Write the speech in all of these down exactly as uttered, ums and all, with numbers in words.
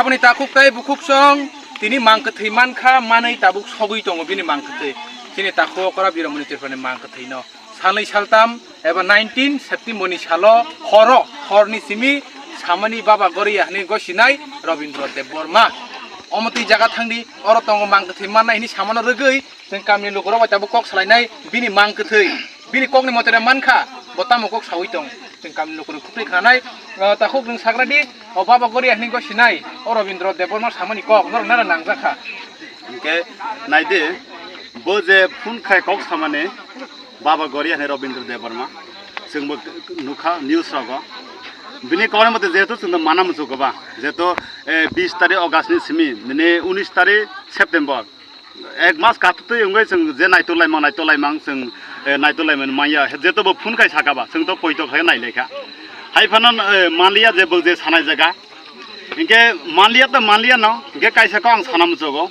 Aboni takhuk tei bukhuk song tini mang kwthwi mankha, manwi tabuk sogwi tongo bini mang kwthwi. Chini takhuk o kora Biramoni Tripurani mang kwthwino. Salnwi saltam eba nineteen September ni salo horo, horni simi samani Baba Goria hwnwi gosinai Robindra Debbarma. Omo twi jaga thangdi, oro tongo mang kwthwi mannai hwnwi samano rwgwi, chwng kamini lukurok bai tabuk kok salainai bini mang kwthwi. Bini kokni motere mankha, bo tamo kok sawi tong. Chwng kamini lukurok kwthwi khanai, ah, takhuk nwng sagra di, o Baba Goria hwnwi gosinai, o Robindra Debbarma samani kok, norok nara nangjakha. Hwnkhe naidi, bo je phone khai kok samani, Baba Goria hwnwi Robindra Debbarma, chwngbo nukha news rogo. Bini kauni mote jehetu chwngno mana muchungo ba, jehetu, eh, bis tarik August ni simi, bini unis tarik September. Ek mas katutwi wngwi chwng je naitok laimang, naitok laimang chwng, eh, naitok laimani manya. Jehetu bo phone khai saka ba, chwng to poito khlai nailaikha. Hai phano, eh, manliya je bo je sanai jaga. Hinkhe manliya to manliya no, hinkhe kaisa kok ang sana muchungo.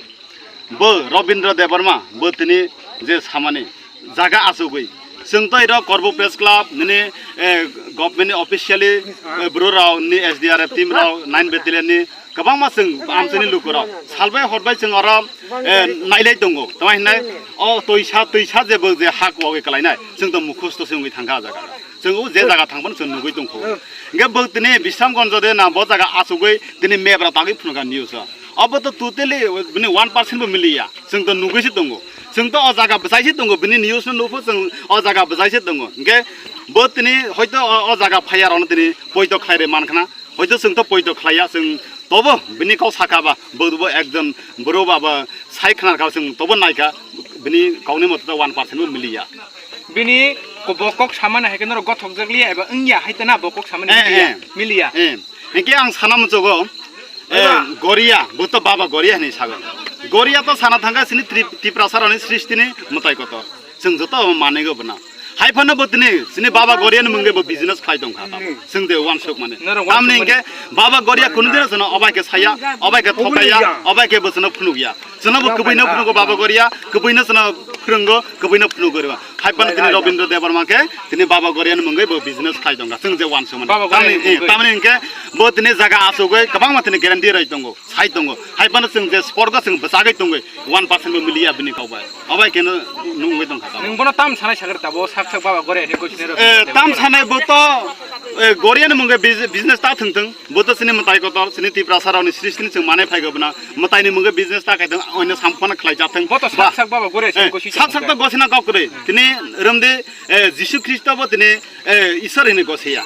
Bo Robindra Debbarma, bo tini je samani jaga achugwi. Chwng to iro Korbo Press Club, nini, eh, government ni officially, eh, bro rao, ni S D R F team rao, nine battalion ni kwbangma chwng amchaini lukurok. Salbai horbai chwng oro, eh, nailai tongo. Tamo hinai o toisa, toisa je bo je ha kuwagwi kwlainai. Chwng to mukhusto se wngwi thangkha o jaga. Chwng o je jaga thangphano chwng nugwi tongkho. Hinkhe bo tini Bisramganj de na bo jaga achugwi tini map rok tangwi phunukha news o. Obo to totally bini one percent bo miliya. Chwng to nugwi se tongo. Chwng to o jaga bwsai se tongo. Bini news no nukho chwng o jaga bwsai se tongo. Hinkhe bo tini hoito o, o jaga phaiya rokno tini poito khlai rwi mankhna. Hoito chwng to poito khlaiya, chwng tobo bini kok sakha ba, bo, bo ekjon bro ba, ba sai khna kha, chwng tobo naikha, bini kokni mote to one percent bo miliya. Bini ko-, bo kok samani hai khe norok gothok jak liya eba wngya hai tana bo kok samani Eh, miliya, eh. Miliya. Eh, hinkhe ang sana muchungo, eh, Eba. Goria, bo to Baba Goria hinwi sago. Goria to sana thangkha chini Trip-, Tiprasa rokni sristini mwtai kotor. Chwng joto manwi go bono. Hai phano bo tini, chini Baba Goria ni mungwi bo business khlai tongkha tamo. Hmm. Chwng de wansuk mani. Norok tamni wansuk mani. Hinkhe Baba Goria kunu dino chwngno obai khe saya, obai khe thokaya, obai khe bo chwngno phunukya. Chwngno bo kwbwino phunugo Baba Goria, kwbwino chwngno phwrwngo, kwbwino phunugo rw. Hai phano tini Robindra Debbarma khe tini Baba Goria ni mungwi bo business khlai tongkha. Chwng je wansuk mani. Baba Goria ni mungwi. Tamni, eh, tamni hinkhe bo tini jaga achugwi kwbangma tini guarantee rwi tongo. Sai tongo. Hai phano chwng je sporgo chwng bwchagwi tongwi one percent bo miliya bini kok bai. Obai khe no nungwi tongkha tamo. Nwng bono tam sanai sakha tabo sak sak Baba Goria ni gosinai rok. Eh, tam sanai bo to, eh, Goria ni mungwi biz-, business ta thwng thwng. Bo to chini mwtai kotor, chini Tiprasa rokni sristini chwng manai phaigo bono. Mwtai ni mungwi business ta khai thwng, oino samphano khlai cha thwng. Bo to sak sak Baba Goria ni gosi sak sak to gosina kok kwrwi. Tini romdi, eh, Jisu Khristo bo tini, eh, Isor hini gosiya.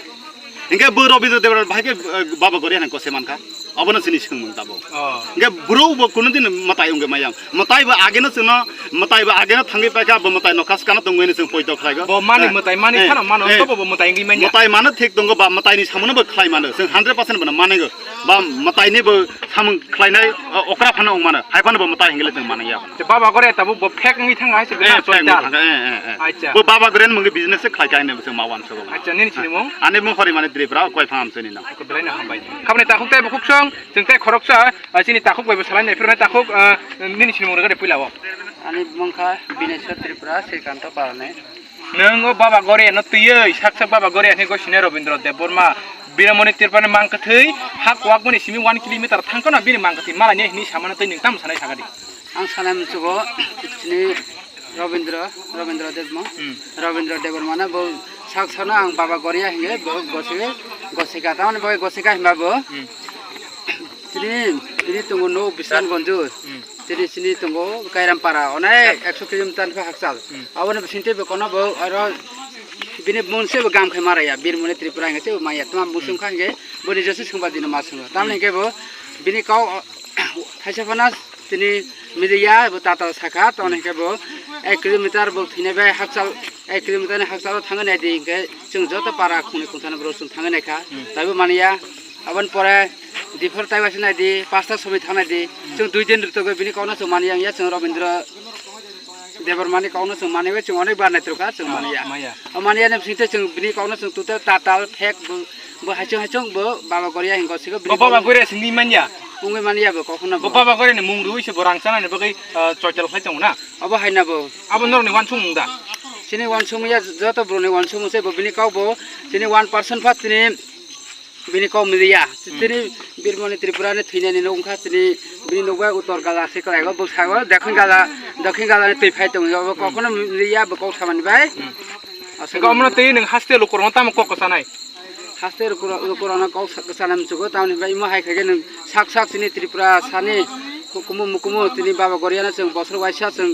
Hinkhe bo Robindra Debbarma bahai khe, eh, Baba Goria hwnwi gose mankha. Abono chini swngmung tabuk. Oh. Hinkhe bro bo kunu din mwtai wngwi maya. Mwtai bo ageno chwngno, mwtai bo ageno thangwi paikha, bo mwtai nokha swkano tongwi hwnwi chwng poito khlaigo. Bo mani eh, mwtai mani eh, phano mano eh. Tobo bo mwtai wngwi manya. Mwtai mano thik tongo ba mwtaini samungo bo khlai mano. Chwng hundred percent bono manigo. Ba mwtaini bo samung khlainai, o-, okra phano wng mano. Hai phano bo mwtai hingle chwng manaya. Baba Goria tabuk bo fake wngwi thangkha hai se eh, bebak fake wngwi chondal. Thangkha, eh, eh, eh. Acha. Bo Baba Goria ni mungwi business se khlaikha hinwi bo chwng ma wansukgo. Acha, nini sinimung? Ani mung Horimani Tripura, Koiphang Amchaini no. Belai no hambai. Khabni takhuk tei bukhuk song, chwng tei khoroksa, ah, chini takhuk bai bo salai nai phirnai takhuk, ah, nini sinimung rwgade puila o. Ani mung kha Bineswar Tripura, Srikanto Parani. Nwng o Baba Goria no twiwi, sak sak Baba Goria hwnwi gosine Robindra Debbarma, Biramoni Tripura ni mang kwthwi, hak kwak mani simi one kilometer thangkha na bini mang kwthwi malai ni hwnwi samano tei nwng tamo sanai sakadi. Ang sanai muchungo, chini Robindra, Robindra Debbarma. Hmm. Robindra Debbarma no bo sak sakno ang Baba Goria hinwi bo gosika, gosika, tamoni bagwi gosika hinba bo. Hmm. Chini, chini tongo no Bisramganj. Hmm. Chini, chini tongo Kairampara, onai ekso kilometer ni hakchal. Hmm. Aboni bisingtwi bo kono bo aro bini mungse bo gam khai maraya, Birmoni Tripura hinwi se bo maya. Tama muchung kha hinwi bo ni jese sungba dino ma sungo. Tamni hinke bo bini kau thaisa phano tini media bo tata sakha, tamni hinke bo ek kilometer bo thwinai bai hakchal, ek kilometer ni hakchalo thangwi nai di hinke chwng joto para khungni khungthani borok chwng thangwi nai kha. Hmm. Taibo manya. Aboni pore diphar taibo se nai di, pasta somoi thang nai di. Hmm. Chwng dui din rwtwkgo bini kokno chwng manya wngya, chwng Robindra Debbarmani kokno chwng manwi chwng onek bar naitrok kha chwng manya. Manya. O manya ni bisingtwi chwng bini kokno chwng total tatal phek bo, bo haichung haichung bo Baba Goria hinwi gosiko. Bo Baba Goria singwi manya. Wngwi manya bo kokno bo. Bo Baba Goria ni mung rwi se bo rang chanani bagwi, ah, choital khlai tongo na. Obo haina bo. Abo norokni wansukmung da? Chini wansukmung ya joto borokni wansukmung se bo bini kok bo chini one percent pha chini Bini kok miliya. Hmm. Chini Birmoni Tripura ni thwinani nuk wngkha chini bini nuk bai Uttor Gala se kwlaigo bwskango Dakhin Gala, Dakhin Gala ni twi phai tongo. Abo Hmm. kokno miliya bo kok samani bai. Hmm. Aswk Hwnkhe omono twi nwng haste lukurokno tamo kok kwchanai? Haste lukuro-, lukurokno kok sa-, kwchana muchugo tamoni bai imo hai khaikhe nwng sak sak chini Tripura sani hukumu mukumu chini Baba Goriano chwng bosor waisa chwng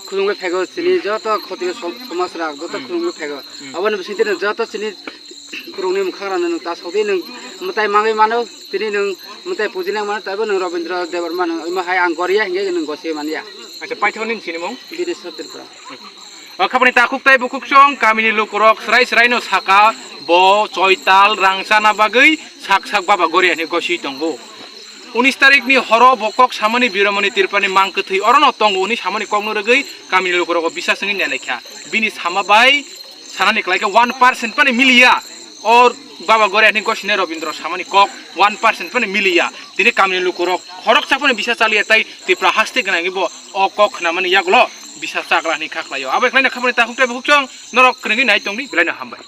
khulumwi phaigo chini Hmm. joto khotio som-, somaj rok joto Hmm. khulumwi phaigo. Hmm. Aboni bisingtwi nwng joto chini Borokni mwkhangrokno nwng ta sokdi nwng mwtai mangwi mano, tini nwng mwtai pujinai mano, taibo nwng Robindra Debbarma nwng omo hai ang goriya hinkhe nwng gosi manya. Acha, paithakni sinimung? Bireswar Tripura. O khabani takhuk tei bukhuk song kamini lukurok srai sraino saka bo choital rang chana bagwi sak sak baba goriya hinwi gosi tongo. Unis tarikni horo bo kok samani Biromoni Tripurani mang kwthwi orono tongo hwnwi samani kokno rwgwi kamini lukurogo bisas wngwi nailaikha. Bini sama bai sanani kwlaikhe one percent phano miliya. O Baba Goriani gosine Robindra samani kok one percent phano miliya. Tini kamini lukurok khoroksa phano bisa chaliya tai Tripura haste gwnangwi bo o kok khnamani yagulo bisa chagra hinwi kha khlaio. Abo khlaina khabani takhuk tei bukhuk song norok kwrwngwi nai tongdi, belaino hambai.